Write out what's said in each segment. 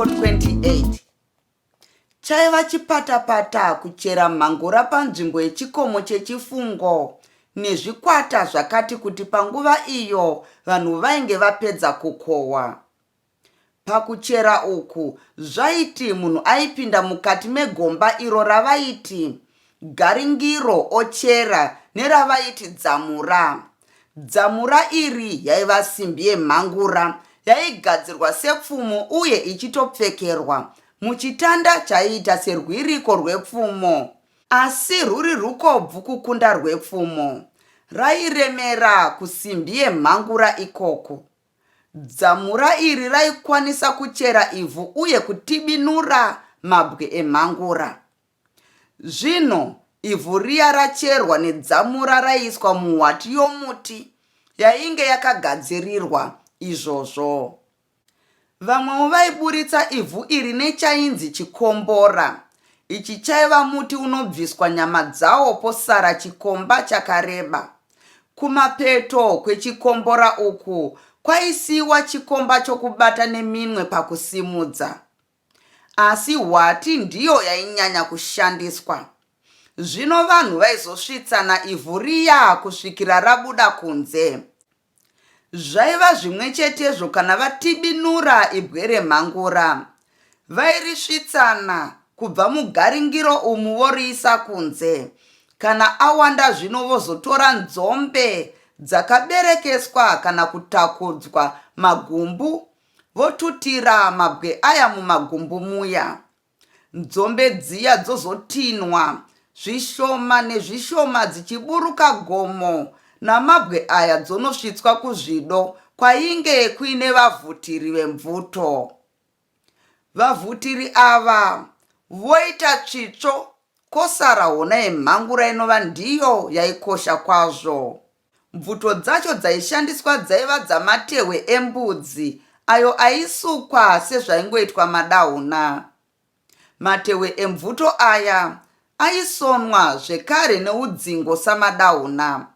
2428. Chaiva chipatapata kuchera mhangura panzvimbo yechikomo chechifungo nezvikwata zvakati kuti panguva iyo vanhu vainge vapedza kukohwa. Pakuchera uku zvaiti munhu aipinda mukati megomba iro ravaiti garingiro ochera neravaiti dzamura. Dzamura iri yaiva simbi yemhangura yaigadzirwa sepfumo uye ichitopfekerwa muchitanda chaiita serwiriko rwepfumo asi rwuri rwukobvu kukunda rwepfumo. Rairemera kusimbi yemhangura ikoko. Dzamura iri raikwanisa kuchera ivhu uye kutibinura mabwe emhangura. Zvino ivhu riya racherwa nedzamura raiiswa muhwati yomuti yainge yakagadzirirwa izvozvo. Vamwewo vaiburitsa ivhu iri nechainzi chikombora. Ichi chaiva muti unobviswa nyama dzawo posara chikomba chakareba. Kumapeto kwechikombora uku kwaisiiwa chikomba chokubata neminwe pakusimudza. Asi hwati ndiyo yainyanya kushandiswa. Zvino vanhu vaizosvitsana ivhu riya kusvikira rabuda kunze. Zvaiva zvimwe chetezvo kana vatibinura ibwe remhangura. Vairisvitsana kubva mugaringiro umu voriisa kunze. Kana awanda zvino vozotora nzombe dzakaberekeswa kana kutakudzwa magumbu votutira mabwe aya mumagumbu muya. Nzombe dziya dzozotinwa zvishoma nezvishoma dzichiburuka gomo namabwe aya dzonosvitswa kuzvido kwainge kuine vavhutiri vemvuto. Vavhutiri ava voita tsvitsvo kosara hona yemhangura inova ndiyo yaikosha kwazvo. Mvuto dzacho dzaishandiswa dzaiva dzamatehwe embudzi ayo aisukwa sezvaingoitwa madahuna. Matehwe emvuto aya aisonwa zvekare neudzingo samadahuna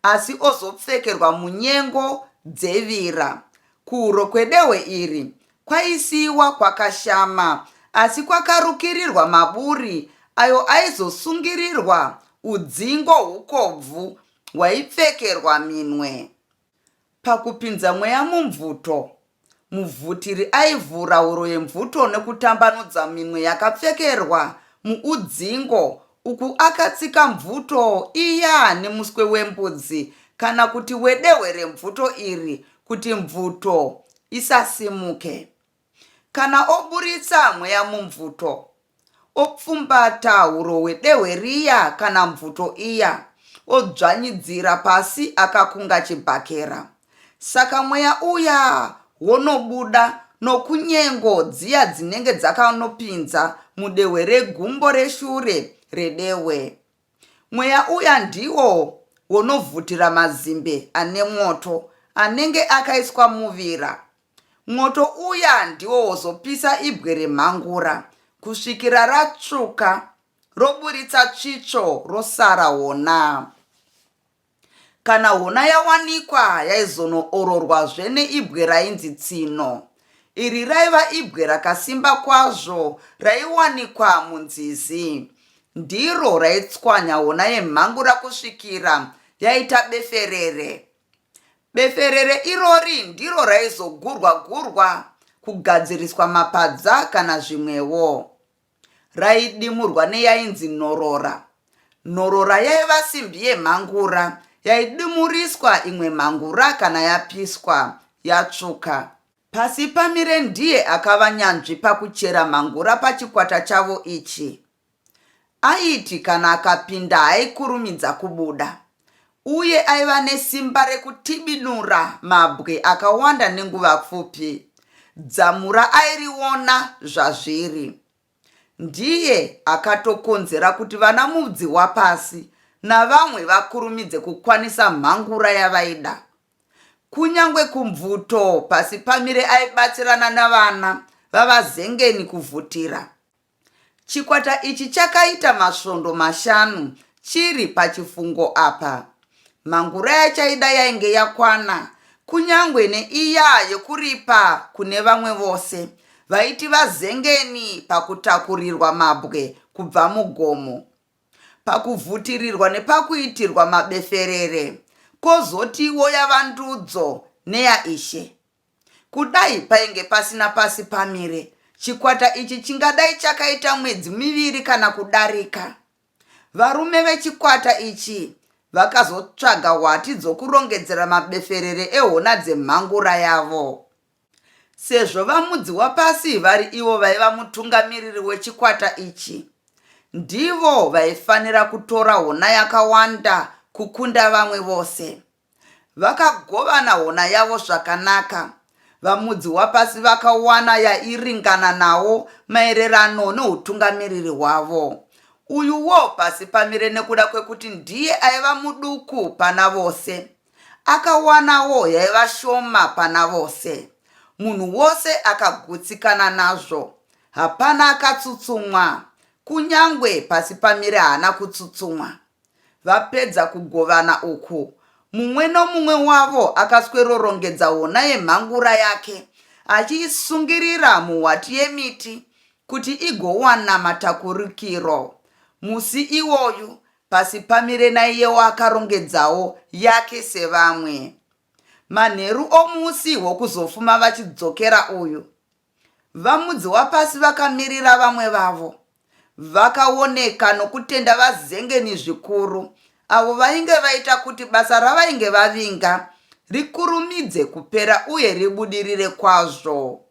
asi ozopfekerwa munyengo dzevira. Kuhuro kwedehwe iri kwaisiiwa kwakashama asi kwakarukirirwa maburi ayo aizosungirirwa udzingo hukobvu hwaipfekerwa minwe. Pakupinza mweya mumvuto, muvhutiri aivhura huro yemvuto nekutambanudza minwe yakapfekerwa muudzingo uku akatsika mvuto iya nemuswe wembudzi kana kuti wedehwe remvuto iri kuti mvuto isasimuke. Kana oburitsa mweya mumvuto, opfumbata huro hwedehwe riya kana mvuto iya, odzvanyidzira pasi akakunga chibhakera. Saka mweya uya wonobuda nokunyengo dziya dzinenge dzakanopinza mudehwe regumbo reshure redehwe. Mweya uya ndiwo wonovhutira mazimbe ane mwoto anenge akaiswa muvira. Mwoto uya ndiwo wozopisa ibwe remhangura kusvikira ratsvuka roburitsa tsvitsvo rosara hona. Kana hona yawanikwa yaizonoororwazve neibwe rainzi tsino. Iri raiva ibwe rakasimba kwazvo raiwanikwa munzizi. Ndiro raitswanya hona yemhangura kusvikira yaita beferere. Beferere irori ndiro raizogurwa-gurwa kugadziriswa mapadza kana zvimwewo. Raidimurwa neyainzi nhorora. Nhorora yaiva simbi yemhangura yaidimuriswa imwe mhangura kana yapiswa, yatsvuka. Pasipamire ndiye akava nyanzvi pakuchera mhangura pachikwata chavo ichi. Aiti kana akapinda haikurumidza kubuda uye aiva nesimba rekutibinura mabwe akawanda nenguva pfupi. Dzamura airiona zvazviri. Ndiye akatokonzera kuti vana Mudziwapasi navamwe vakurumidze kukwanisa mhangura yavaida. Kunyangwe kuMvuto Pasipamire aibatsirana navana vaVaZengeni kuvhutira. Chikwata ichi chakaita masvondo mashanu chiri pachifungo apa. Mhangura yachaida yainge yakwana, kunyangwe neiya yekuripa kune vamwe vose. vaiti vaZengeni pakutakurirwa mabwe kubva mugomo, pakuvhutirirwa nepakuitirwa mabeferere, kwozotiwo yaVaNdudzo neyaIshe. Kudai painge pasina Pasipamire, chikwata ichi chingadai chakaita mwedzi miviri kana kudarika. Varume vechikwata ichi vakazotsvaga hwati dzokurongedzera mabeferere ehona dzemhangura yavo. Sezvo VaMudziwapasi vari ivo vaiva mutungamiriri wechikwata ichi, ndivo vaifanira kutora hona yakawanda kukunda vamwe vose. Vakagovana hona yavo zvakanaka. VaMudziwapasi vakawana yairingana nawo maererano nohutungamiriri hwavo. Uyuwo Pasipamire nekuda kwekuti ndiye aiva muduku pana vose, akawanawo yaiva shoma pana vose. Munhu wose akagutsikana nazvo. Hapana akatsutsumwa. Kunyangwe Pasipamire haana kutsutsumwa. Vapedza kugovana uku, mumwe nomumwe wavo akaswerorongedza hona yemhangura yake achiisungirira muhwati yemiti kuti igowana matakurikiro. Musi iwoyu, Pasipamire naiyewo akarongedzawo yake sevamwe. Manheru omusi wokuzofuma vachidzokera uyu, VaMudziwapasi vakamirira vamwe vavo. Vakaoneka nokutenda VaZengeni zvikuru, avo vainge vaita kuti basa ravainge vavinga rikurumidze kupera uye ribudirire kwazvo.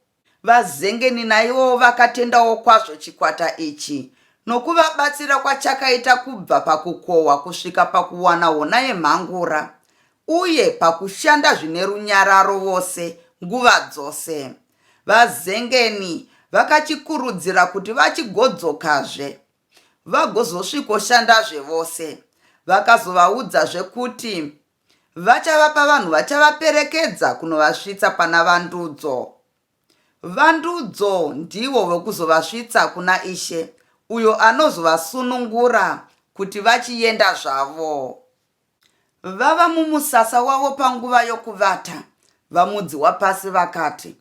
VaZengeni naivowo vakatendawo kwazvo chikwata ichi nokuvabatsira kwachakaita kubva pakukohwa kusvika pakuwana hona yemhangura uye pakushanda zvine runyararo vose nguva dzose. VaZengeni vakachikurudzira kuti vachigodzokazve vagozosvikoshandazve vose. Vakazovaudzazve kuti vachavapa vanhu vachavaperekedza kunovasvitsa pana Vandudzo. Vandudzo ndivo vekuzovasvitsa kuna Ishe uyo anozovasunungura kuti vachienda zvavo. Vava mumusasa wavo panguva yokuvata, VaMudziwapasi vakati,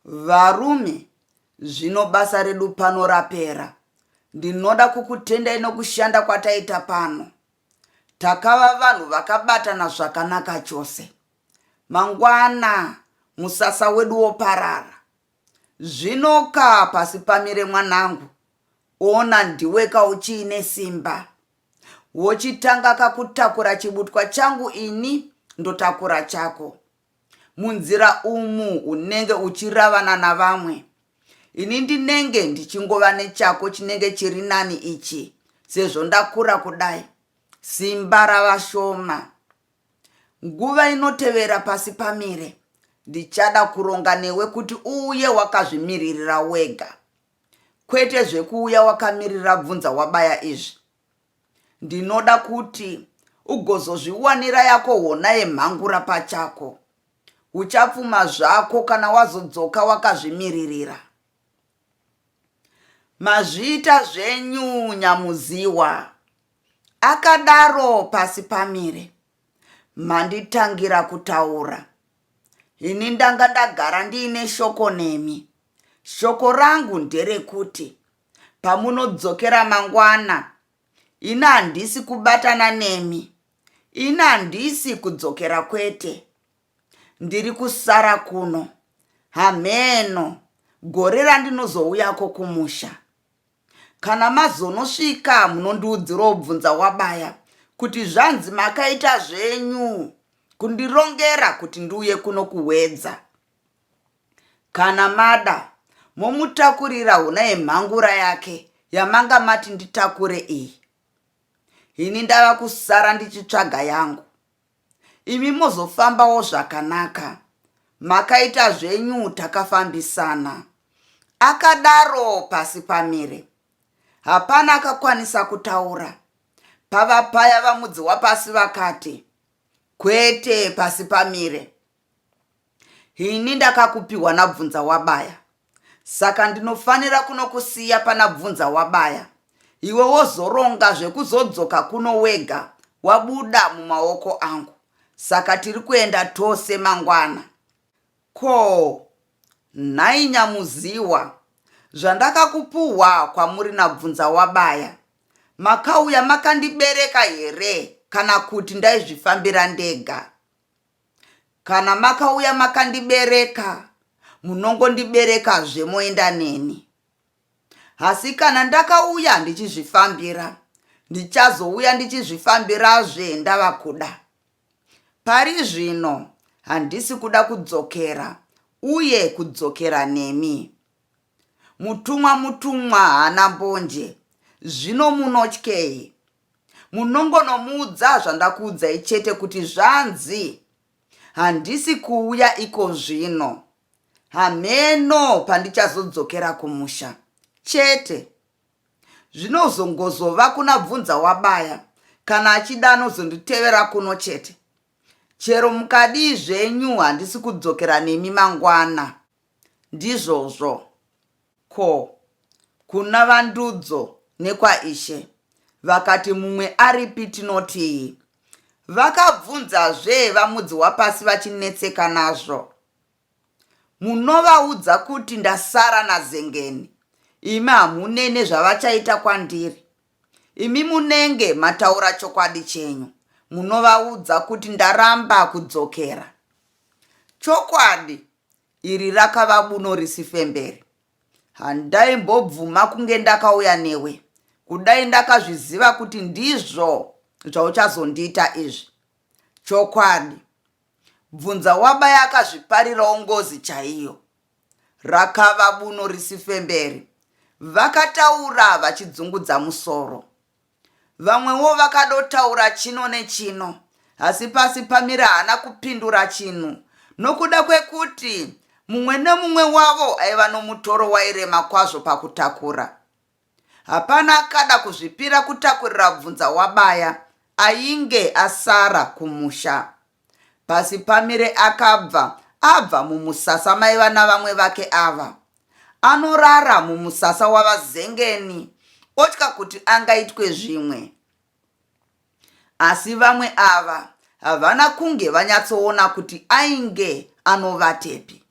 Varume, zvino basa redu pano rapera. Ndinoda kukutendai nokushanda kwataita pano. Takava vanhu vakabatana zvakanaka chose. Mangwana musasa wedu woparara. Zvinoka Pasipamire mwanangu, ona ndiweka uchiine simba. Wochitangaka kutakura chibutwa changu ini ndotakura chako. Munzira umu unenge uchiravana navamwe. Ini ndinenge ndichingova nechako chinenge chiri nani ichi sezvo ndakura kudai. Simba rava shoma. Nguva inotevera Pasipamire ndichada kuronga newe kuti uuye wakazvimiririra wega. Kwete zvekuuya wakamirira bvunza wabaya izvi. Ndinoda kuti ugozozviwanira yako hona yemhangura pachako. Uchapfuma zvako kana wazodzoka wakazvimiririra. Mazviita zvenyu Nyamuziwa, akadaro Pasipamire. Manditangira kutaura. Ini ndanga ndagara ndiine shoko nemi. Shoko rangu nderekuti pamunodzokera mangwana ini handisi kubatana nemi. Ini handisi kudzokera kwete. Ndiri kusara kuno. Hamheno gore randinozouyako kumusha. Kana mazonosvika munondiudzirawo bvunza wabaya kuti zvanzi makaita zvenyu kundirongera kuti ndiuye kuno kuHwedza. Kana mada momutakurira huna yemhangura yake yamanga mati nditakure iyi. Ini ndava kusara ndichitsvaga yangu. Imi mozofambawo zvakanaka. Makaita zvenyu takafambisana. Akadaro Pasipamire. Hapana akakwanisa kutaura. Pava paya VaMudziwapasi vakati, Kwete Pasipamire. Ini ndakakupiwa naBvunzawabaya saka ndinofanira kunokusiya pana Bvunzawabaya iwe wozoronga zvekuzodzoka kuno wega wabuda mumaoko angu. Saka tiri kuenda tose mangwana. Ko, Nhai Nyamuziwa, zvandakakupuhwa kwamuri naBvunzawabaya, makauya makandibereka here kana kuti ndaizvifambira ndega? Kana makauya makandibereka, munongondiberekazve moenda neni. Asi kana ndakauya ndichizvifambira, ndichazouya ndichizvifambirazve ndava kuda. Pari zvino handisi kuda kudzokera uye kudzokera nemi. Mutumwa mutumwa haana mbonje, zvino munotyei? Munongonomuudza zvandakuudzai chete kuti zvanzi handisi kuuya ikozvino. Hameno pandichazodzokera kumusha chete. Zvinozongozova kuna Bvunzawabaya kana achida anozonditevera kuno chete. Chero mukadii zvenyu handisi kudzokera nemi mangwana. Ndizvozvo. Ko, kuna vaNdudzo nekwaIshe vakati mumwe aripi tinotii? Vakabvunzazve vaMudziwapasi vachinetseka nazvo. Munovaudza kuti ndasara naZengeni, imi hamune nezvavachaita kwandiri. Imi munenge mataura chokwadi chenyu, munovaudza kuti ndaramba kudzokera. Chokwadi, iri rakava buno risifemberi. Handaimbobvuma kunge ndakauya newe, kudai ndakazviziva kuti ndizvo zvauchazondiita izvi. Chokwadi, Bvunzawabaya akazviparirawo ngozi chaiyo. Rakava buno risifemberi, vakataura vachidzungudza musoro. Vamwewo vakadotaura chino nechino, asi Pasipamire haana kupindura chinhu nokuda kwekuti mumwe nemumwe wavo aiva nomutoro wairema kwazvo pakutakura. Hapana akada kuzvipira kutakurira Bvunzawabaya ainge asara kumusha. Pasipamire akabva abva mumusasa maiva navamwe vake ava. Anorara mumusasa waVaZengeni otya kuti angaitwe zvimwe. Asi vamwe ava havana kunge vanyatsoona kuti ainge anovatepi.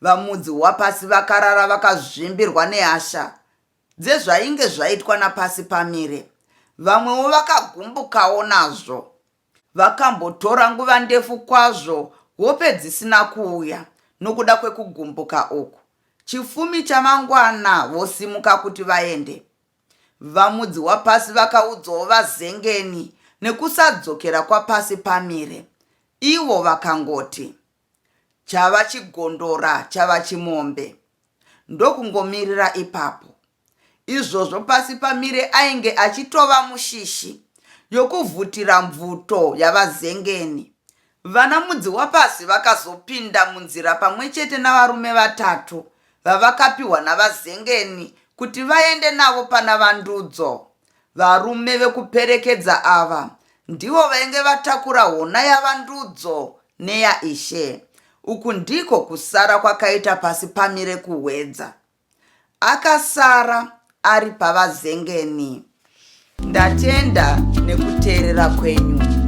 VaMudziwapasi vakarara vakazvimbirwa nehasha dzezvainge zvaitwa naPasipamire. Vamwewo vakagumbukawo nazvo. Vakambotora nguva ndefu kwazvo hope dzisina kuuya nokuda kwekugumbuka uku. Chifumi chamangwana vosimuka kuti vaende. VaMudziwapasi vakaudzawo VaZengeni nekusadzokera kwaPasipamire. Ivo vakangoti, Chava chigondora chava chimombe. Ndokungomirira ipapo. Izvozvo Pasipamire ainge achitova mushishi yokuvhutira mvuto yaVaZengeni. Vana Mudziwapasi vakazopinda munzira pamwe chete navarume vatatu vavakapiwa naVaZengeni kuti vaende navo pana VaNdudzo. Varume vekuperekedza ava ndivo vainge vatakura hona yaVaNdudzo neyaIshe. Uku ndiko kusara kwakaita Pasipamire kuHwedza. Akasara ari paVaZengeni. Ndatenda nekuteerera kwenyu.